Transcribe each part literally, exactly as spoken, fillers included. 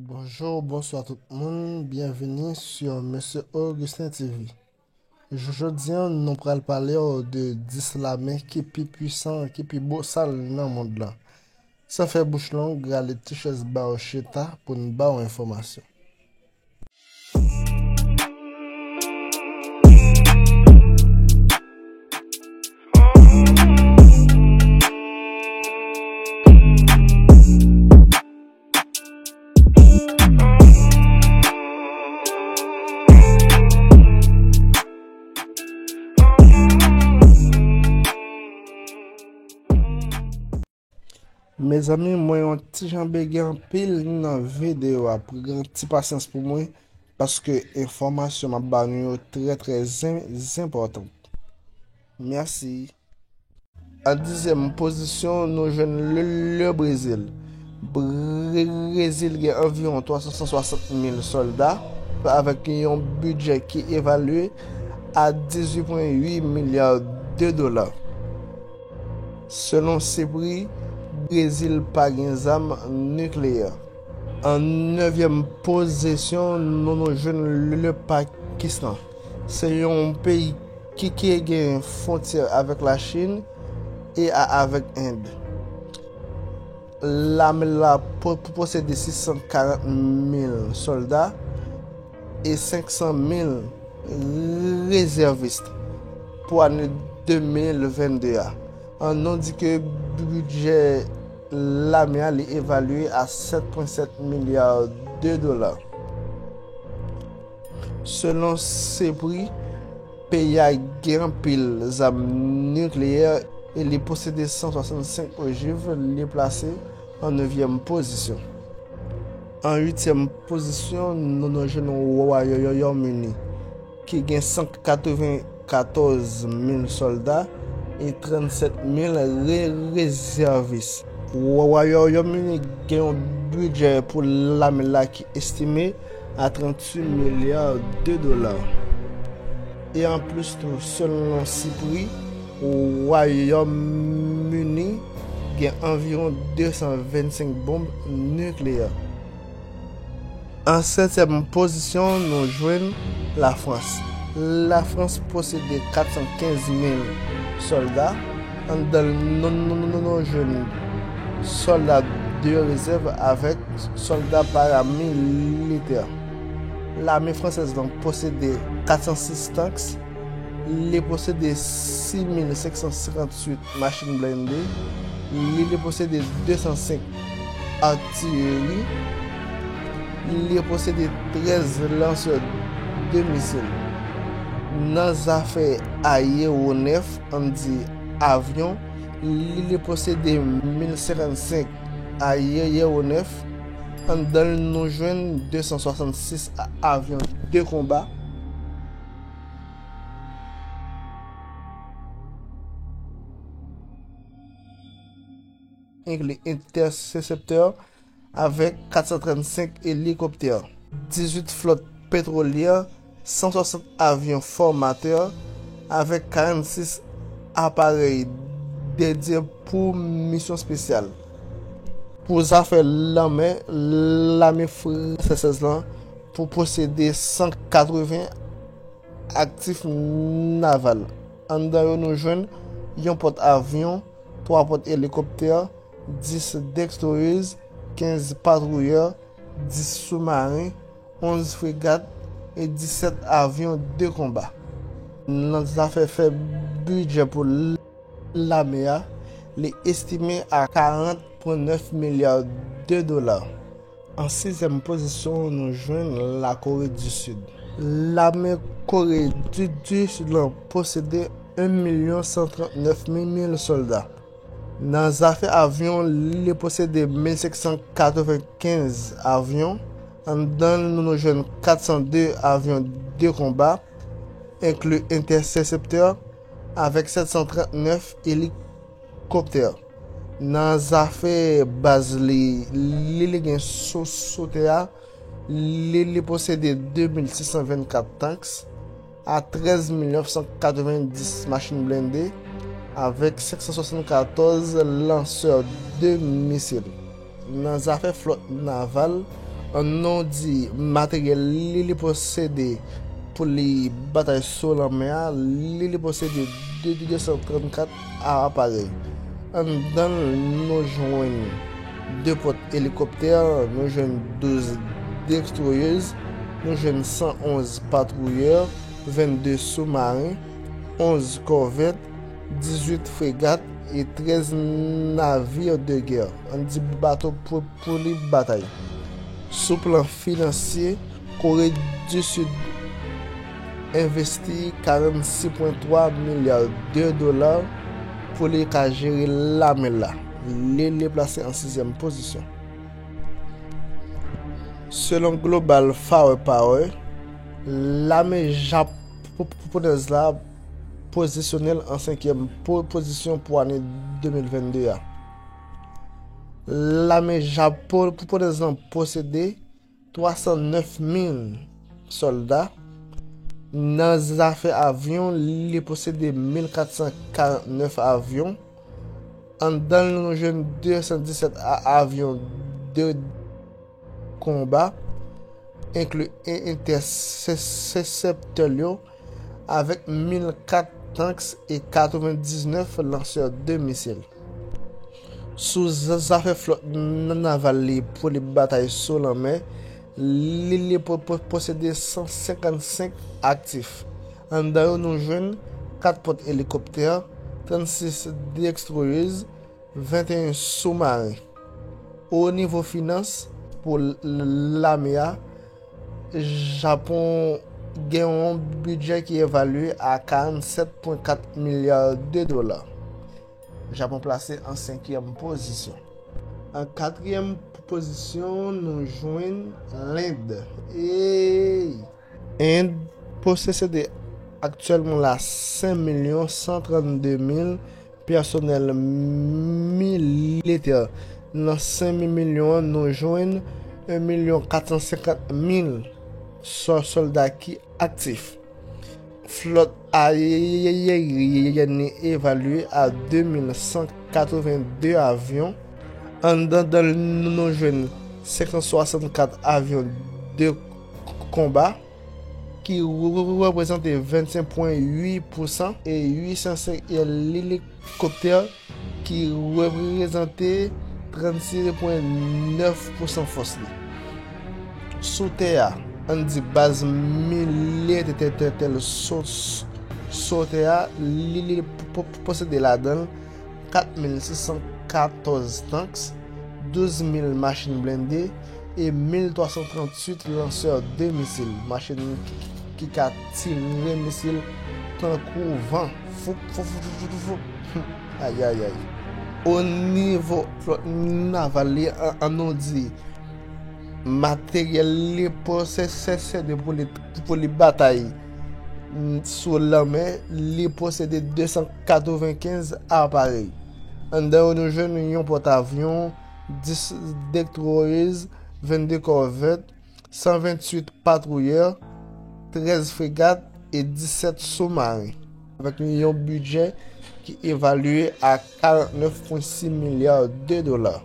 Bonjou, bonswa tout moun, byenvini sou Mesye Augustin T V. Jou- Jodi a, nou pral pale w de dis lame ki pi pwisan, ki pi bosal nan mond lan. San fè bouch long, rale ti chèz ba w chita pou n ba w enfòmasyon. Mezanmi, mwen yon ti jan bege anpil nan videyo a. Pran ti pasyans pou mwen, paske enfòmasyon m ap ba nou yo trè, trè zen- zenpòtan. Mèsi. An dizyèm pozisyon, nou jwenn le, le Brezil. Bre- Brezil gen anviwon twa san swasant mil sòlda, avèk yon bidjè ki evalye a dizuit pwen uit milya de dola. Selon SIPRI, Brezil pa gen zam nikleyè. An nevyèm pozisyon, nou, nou jwenn le Pakistan. Se yon peyi ki, ki gen fwontyè avèk Lachin e a- avèk End. Lame l la po- posede sis san karant mil sòlda e senk san mil rezèvis pou ane de mil vennde a. An nou di ke bidjè lame a li evalye a sèt pwen sèt milya de dola. Selon SIPRI, peyi a gen anpil zam nikleyè e li posede san swasannsenk ojiv, li plase an nevyèm pozisyon. An uityèm pozisyon, nou, nou jwenn Wayòm Ini, ki gen san katrevenkatòz mil sòlda e trannsèt mil re- rezèvis. Wayòm Ini gen yon bidjè pou lame la ki estime a trantuit milya de dola. E anplis tou, selon SIPRI, Wayòm Ini gen anviwon de san vennsenk bonb nikleyè. An setyèm pozisyon, nou jwenn Lafrans. Lafrans posede kat san kenz mil sòlda, anndan l nou, nou, nou, nou, nou jwenn sòlda de rezèv avèk sòlda paramilitè. Lame fransèz lan posede kat san sis tanks, li posede sis mil senk san senkantuit machin blende, li, li posede de san senk atileri, li posede trèz lansè de misil. Nan zafè ayewonèf, ann di avyon, li, li posede mil senkannsenk ayewonèf, anndan l nou jwenn de san swasannsis a- avyon de konba, enkli entèseptè avèk kat san trannsenk elikoptè, dizuit flòt petwolyè, san swasant avyon fòmatè, avèk karannsis aparèy dedye pou misyon espesyal. Pou zafè lanmè, lame fransèz lan pou posede san katreven aktif naval. Anndan yo nou jwenn yon pòt avyon, twa pòt elikoptè, dis destroyers, kenz patwouyè, dis soumaren, onz fregat e disèt avyon de konba. Nan zafè fè bidjè pou lame a, li estime a karant pwen nèf milya de dola. An sizyèm pozisyon, nou jwenn Lakore di Sid. Lame Kore di, di Sid lan posede en milyon san trannèf mil sòlda. Nan zafè avyon, li posede mil senk san katrevenkenz avyon. Anndan l, nou, nou jwenn kat san de avyon de konba, enkli entèseptè, avèk sèt san trannèf elikoptè. Nan zafè baz li, li, li gen sou, sou tè a, li, li posede de mil sis san vennkat tanks, a trèz mil nèf san katrevendis machin blende, avèk senk san swasannkatòz lansè de misil. Nan zafè flòt naval, An nou di, materyèl li, li posede pou li batay sou lanmè a, li, li posede de, de, de san trannkat aparèy. Anndan l, nou jwenn de pòt elikoptè, nou jwenn douz destroyers, nou jwenn san onz patwouyè, vennde soumaren, onz kòvèt, dizuit fregat e trèz navires de guerre, ann di bato pou, pou li batay. Sou plan finansye, Kore di Sid envesti karannsis pwen twa milya de dola pou li ka jere lame l la. Li, li plase an sizyèm pozisyon. Selon Global Firepower, lame japonèz la pozisyone l an senkyèm po-, pozisyon pou ane de mil vennde a. Lame japonèz lan posede twa san nèf mil sòlda. Nan zafè avyon, li posede mil kat san karannèf avyon. Anndan l, nou jwenn de san disèt a-, avyon de konba, enkli en-, entèsèsèptè yo, avèk mil kat tanks e katrevendiznèf lansè de misil. Sou z-, zafè flòt n-, naval li pou li batay sou lanmè, li, li po-, po-, posede san senkannsenk aktif. Anndan yo, nou jwenn kat pòt elikoptè, trannsis destroyers, venteyen soumaren. O nivo finans, pou l-, l-, lame a, Japon gen yon bidjè ki evalye a karannsèt pwen kat milya de dola. Japon plase an senkyèm pozisyon. An katriyèm pozisyon, nou jwenn Lend. Ey! End posede aktyèlman la senk milyon san trannde mil pèsonèl militè. Nan senk milyon an, nou jwenn en milyon kat san senkant mil sò-, sòlda ki aktif. Flòt ayeryèn li evalye a de mil san katrevenndi avyon. Anndan l, nou jwenn senk san swasannkat avyon de konba, ki reprezante vennsenk pwen uit pousan, e uit san senk elikoptè, ki reprezante trannsis pwen nèf pousan fòs li. Sou tè a, ann di baz militè tè-, tè-, tè-, sou, sou tè a, li, li po-, po-, posede ladan l kat mil sis san katòz tanks, douz mil machin blende e mil twa san tranntuit lansè de misil, machin ki, ki, ki ka tire misil tankou van. Foup, foup, foup, foup, foup, foup. Ayayay. O nivo flòt naval li, an, ann nou di, materyèl li posede pou li, pou li batay sou lanmè, li posede de san katrevenkenz aparèy. Anndan yo, nou jwenn yon pòtavyon, dis destroyers, vennde kòvèt, san venntuit patwouyè, trèz fregat e disèt soumaren, avèk yon bidjè ki evalye a karantnèf pwen sis milya de dola.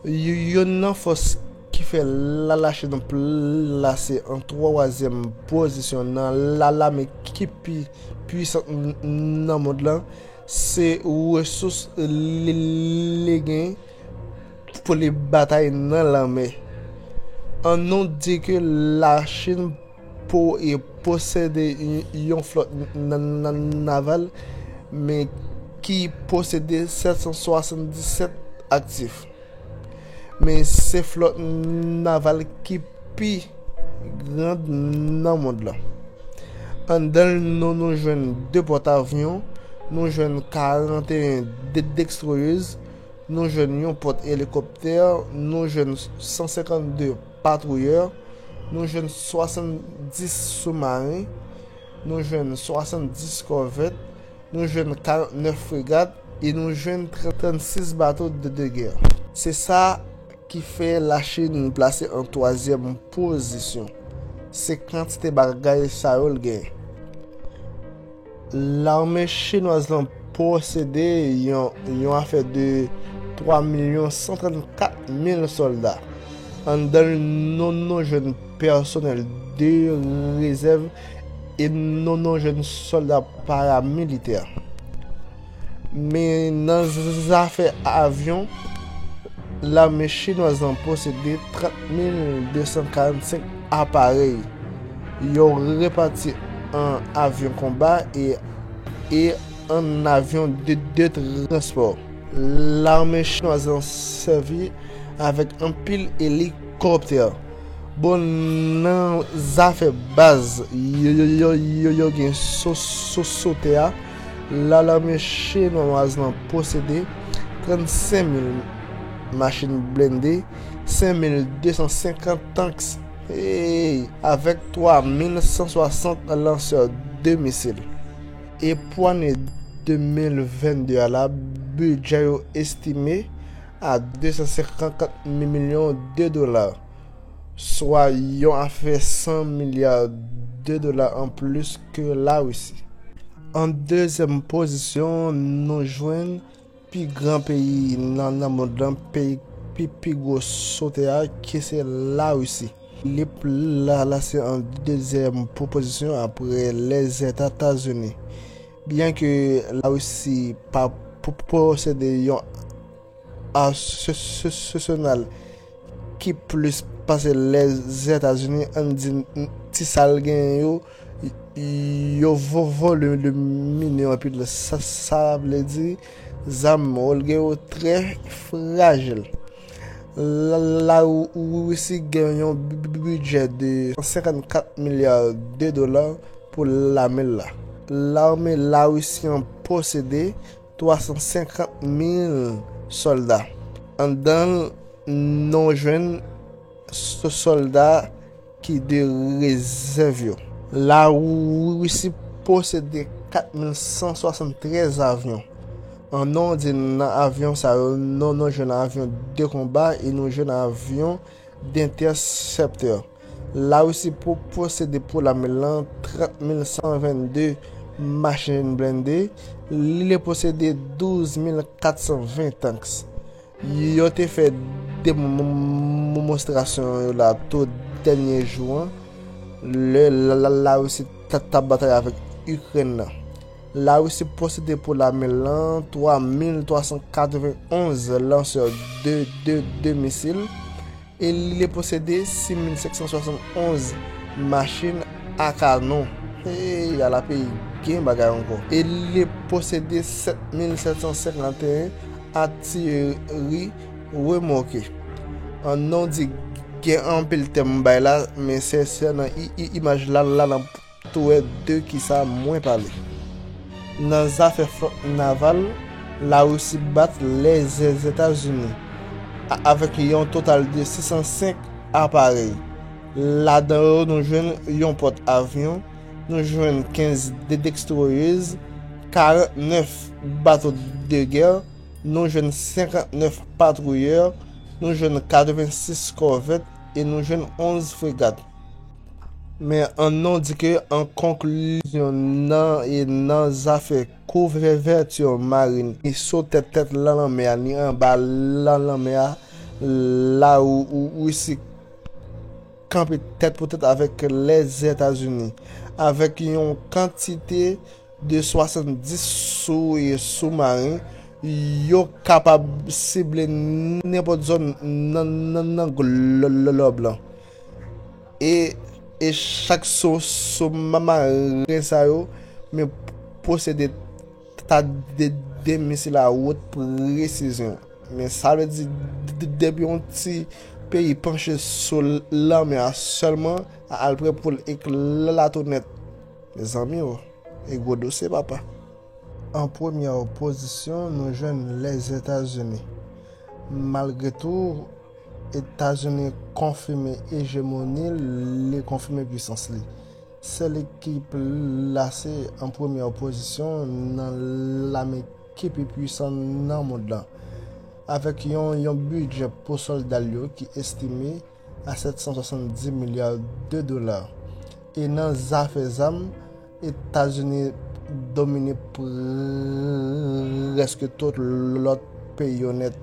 Y-, youn nan fòs ki fè la, Lachin plase an twazyèm pozisyon nan la, lame ki pi pwisan n-, nan mond lan, se resous li, li gen pou li batay nan lanmè. Ann nou di ke Lachin po-, e posede y-, yon flòt n-, n-, naval, men ki posede sèt san swasanndisèt aktif. Men se flòt naval ki pi grand nan mond lan. Anndan l, nou, nou jwenn de pòtavyon, nou jwenn karanteyen de-, destroyers, nou jwenn yon pòt elikoptè, nou jwenn san senkannde patwouyè, nou jwenn swasanndis soumaren, nou jwenn swasanndis kòvèt, nou jwenn karantnèf fregat e nou jwenn trannsis bato de, de gè. Se sa ki fè Lachin plase an twazyèm pozisyon. Se kantite bagay sa yo l gen. Lame chinwaz lan posede yon, yon afè de twa milyon san trannkat mil sòlda. Anndan l, nou, nou jwenn pèsonèl de rezèv e nou, nou jwenn sòlda paramilitè. Men nan zafè avyon, lame chinwaz lan posede trant mil de san karannsenk aparèy. Yo repati an avyon konba e, e an avyon de, de transpò. Lame chinwaz lan sèvi avèk anpil elikoptè. Bon, nan zafè baz, yo, yo, yo, yo, yo gen sou, sou, sou tè a, lalame chinwaz lan posede trannsenk mil machin blende, senk mil de san senkant tanks, hey, avèk twa mil san swasant lansè de misil. E pou ane de mil vennde a la, bidjè yo estime a de san senkant milyon de dola, swa yon afè san milya de dola anplis ke Larisi. An dezyèm pozisyon, nou jwenn pi gran peyi nan, nan mond lan, peyi pi, pi gwo sou tè a, ki se Larisi. Li plase an dezyèm po-, pozisyon apre Lèzetazini. Byenke Larisi pa po-, posede yon asesyonal ki plis pase Lèzetazini, ann di n-, ti sa l genyen yo, yo vo-, vole le minyon epi sa, sa vle di zam olge yo trè frajil. La, Larisi gen yon bi-, bi-, bidjè de san senkannkat milya de dola pou lame l la. Lame Larisi an posede twa san senkant mil sòlda. Anndan l, nou jwenn s-, sòlda ki de rezèv yo. Larisi posede kat mil san swasanntrèz avyon. An non di nan avyon sa yo, nou, nou jwenn avyon de konba e nou jwenn avyon dentèseptè. Larisi po-, posede pou lame l lan trant mil san vennde machin blende, li posede douz mil kat san ven tanks. Yo te fè demonstrasyon yo la tou dènye jou an, lè la, la, Larisi t ap batay avèk Ikrèn nan. Larisi posede pou lame l lan twa mil twa san katrevenonz lansè de, de, de misil e li posede sis mil senk san swasannonz machin a kanon. Hey, ala peyi gen bagay ankò. E li posede sèt mil sèt san senkanteyen atiyeri remòke. An non di gen anpil tèm m bay la, men se, se nan i, i, imaj la, la, la, tou wè de kisa mwen pale. Nan zafè fwont naval, Larisi bat Lèzetazini a-, avèk yon total de sis san senk aparèy. Ladan yo, nou jwenn yon pòt avyon, nou jwenn kenz de-, destroyers, karantnèf bato de gè, nou jwenn senkantnèf patwouyè, nou jwenn katrevensis kòvèt e nou jwenn onz fregat. Men an non di ke an konklizyon nan e nan zafè kouvèti marin e sou tèt tèt lan lanmè a ni anba lan lanmè a, Larisi kanpe tèt pou tèt avèk Lèzetazini avèk yon kantite de swasanndis sou e soumaren, yo kapab sible nenpòt zòn nan, nan, nan glòb lan. E, e chak sou, soumaren sa yo, men posede ta de, de misil a wot presizyon. Men sa vle di, de, depi yon ti peyi panche sou lanmè a sèlman, a al prè pou l eklate nèt. Mezanmi o, e gwo dosye papa. An premyè pozisyon, nou jwenn Lèzetazini. Malgre tou, Etazini konfime ejemoni l, li konfime pwisans li. Se li ki plase an premyè pozisyon nan lame ki pi pwisan nan mond lan, avèk yon, yon bidjè pou sòlda l yo ki estime a sèt san swasanndis milya de dola. E nan zafè zam, Etazini domine prèske tout lòt peyi yo nèt.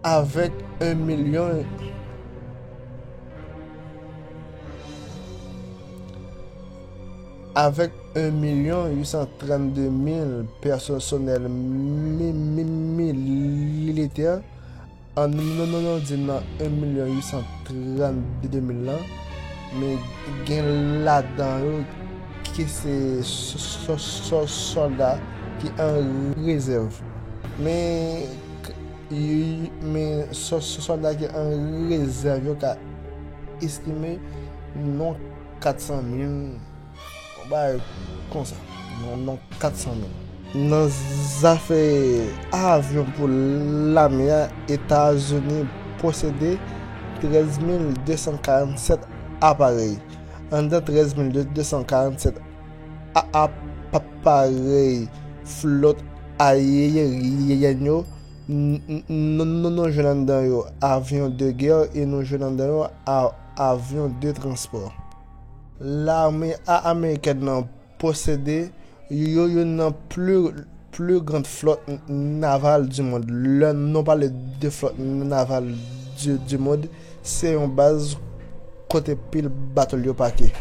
Avèk en milyon, avèk en milyon uit san trannde mil pèsonèl mi- mi- militè, an nou nou nou di nan en milyon uit san trannde mil lan, men gen ladan yo ki se sò- sò- sò- sòlda ki an rezèv. Men k- y- men sò- sò- sòlda ki an rezèv yo ka estime nan kat san mil, yon bagay konsa, nan nan kat san mil. Nan zafè avyon pou lame a, Etazini posede trèz mil de san karannsèt aparèy. Anndan trèz mil de san karannsèt a- aparèy flòt ayeryèn yo, n- n- n- n- nou jwenn anndan yo avyon de gè e nou jwenn anndan yo a- avyon de transpò. Lame a- amerikèn nan posede yo youn nan pli pli grand flòt naval du monde. Lè nou pale de flòt naval du, du monde, se yon baz kote pil bato l yo pake.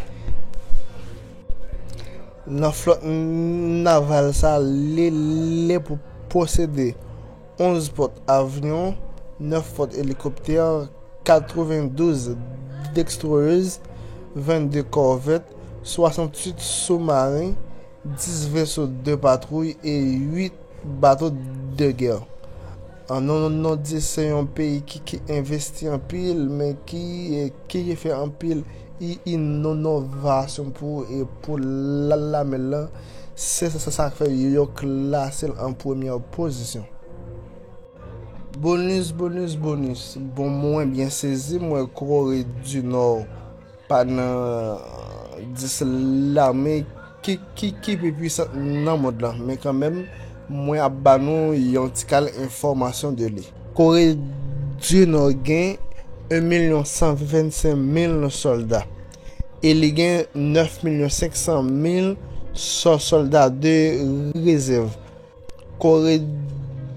Nan flòt naval sa, li li po- posede onz pòt avyon, nèf pòt elikoptè, katrevendouz destroyers, vennde kòvèt, swasantuit soumaren, dis veso de patwouy e uit bato de gè. An nou nou di se yon peyi ki, ki envesti anpil, men ki, ki, ki fè anpil i- inovasyon pou, e pou la- lame l lan. Se sa, sa k fè yo klase l an premyè pozisyon. Bonus, bonus, bonus. Bon, mwen byen sezi, mwen Kore di Nò pa nan dis lame ki, ki, ki pi pwisan nan mond lan, men kanmenm, mwen ap ba nou yon ti kal enfòmasyon de li. Kore di Nò gen en milyon san vennsenk mil sòlda e li gen nèf milyon senk san mil sò- sòlda de rezèv. Kore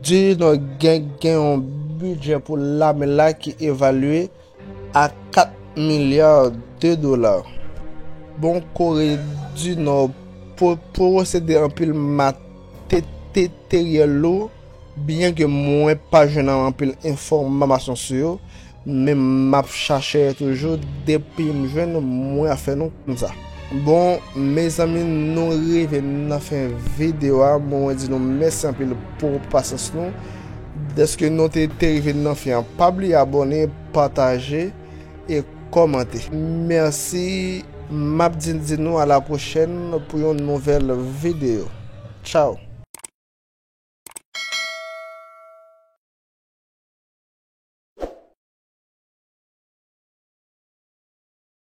di Nò gen, gen yon bidjè pou lame la ki evalye a kat milya de dola. Bon, Kore di Nò po- posede anpil materyèl lou, byen ke mwen pa jwenn anpil enfòmasyon sou yo, men m ap chache yo toujou, depi m jwenn, mwen ap fè nou konn sa. Bon, mezanmi, nou rive nan fen videyo a. Bon, mwen di nou mèsi anpil pou pasyans nou. Dèske nou te, te rive nan fen an, pa bliye abòne, pataje e kòmante. Mèsi, m ap di, di nou a la pwochèn pou yon nouvèl videyo. Tchao.